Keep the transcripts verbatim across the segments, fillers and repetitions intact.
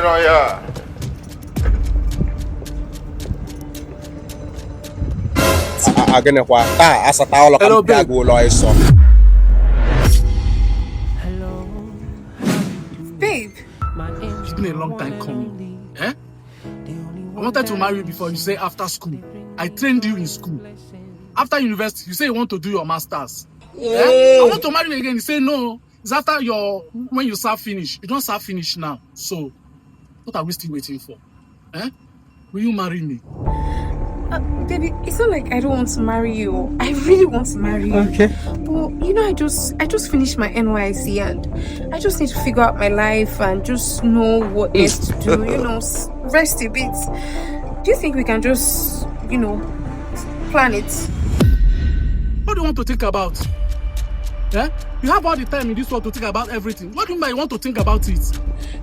Oh, yeah. A- a- gịnịkwa taa asata ụlọ ka Hello, m bịa babe. gị ụlọ ịsọ. Babe, It's been a long time coming. Eh? I wanted to marry you before. You say after school. I trained you in school. After university, you say you want to do your masters. Eh? I want to marry you again. You say no. It's after your when you serve finish. You don't serve finish now. So, what are we still waiting for? Eh? Will you marry me? uh, baby, it's not like I don't want to marry you. I really want to marry you. Okay. But you know, I just I just finished my N Y S C and I just need to figure out my life and just know what next to do. You know, s- rest a bit. Do you think we can just, you know, plan it? What do you want to think about? Eh? You have all the time in this world to think about everything. What do you mean by you want to think about it?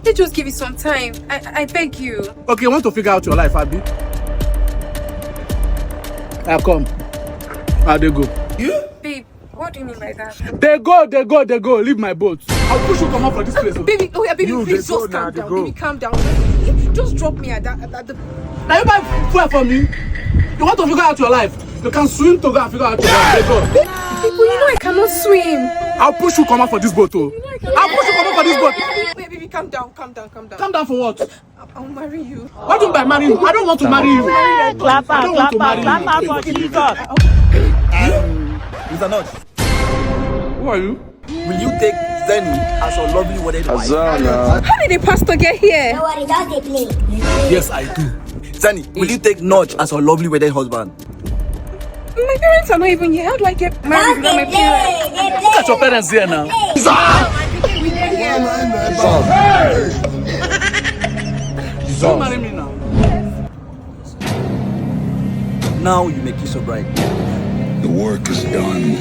Let's just give it some time. I I beg you. Okay, you want to figure out your life, Abby? I come. I dey go. Babe, what do you mean by that? They go, they go, they go. Leave my boat. I'll push you come out for this place. Oh. Baby, oh yeah, baby, You, please they go just now, calm they down. go. Baby, calm down. Just drop me at that. At the... Now you buy fuel for me. You want to figure out your life. You can swim to go and figure out your life. They go. People, you know I cannot swim. I'll push you come out for this boat. Oh. I'll push you come out for this boat. Wait, baby, calm down, calm down, calm down. Calm down for what? I'll marry you. What do you mean by marrying? I don't want to marry you. Clap I am, don't want clap to am, marry clap you. am for Jesus. Mister Notch, Who are you? Will you take Zenny as your lovely wedded wife? How did the pastor get here? Don't worry, just dey play. Yes, I do. Zenny, will you take Notch as your lovely wedded husband? My parents are not even here. How do I get married Just without my dey parents? play, dey play. Look at your parents here now. We get here. You marry me now. Now you may kiss your bride. The work is done.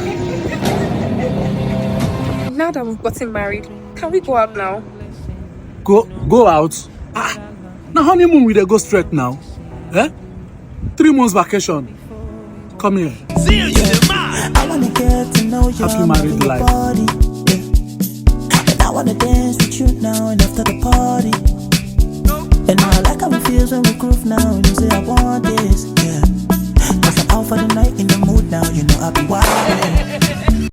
Now that we've gotten married, can we go out now? Go go out. Ah, now honeymoon we dey go straight now. Eh? Three months vacation. Come here. I wanna get to know you. Happy married life. Body. Yeah. And I wanna dance with you now and after the party. And I like how it feels when we groove now. And you say I want this, yeah. Cause I'm out for the night in the mood now. You know I be wild.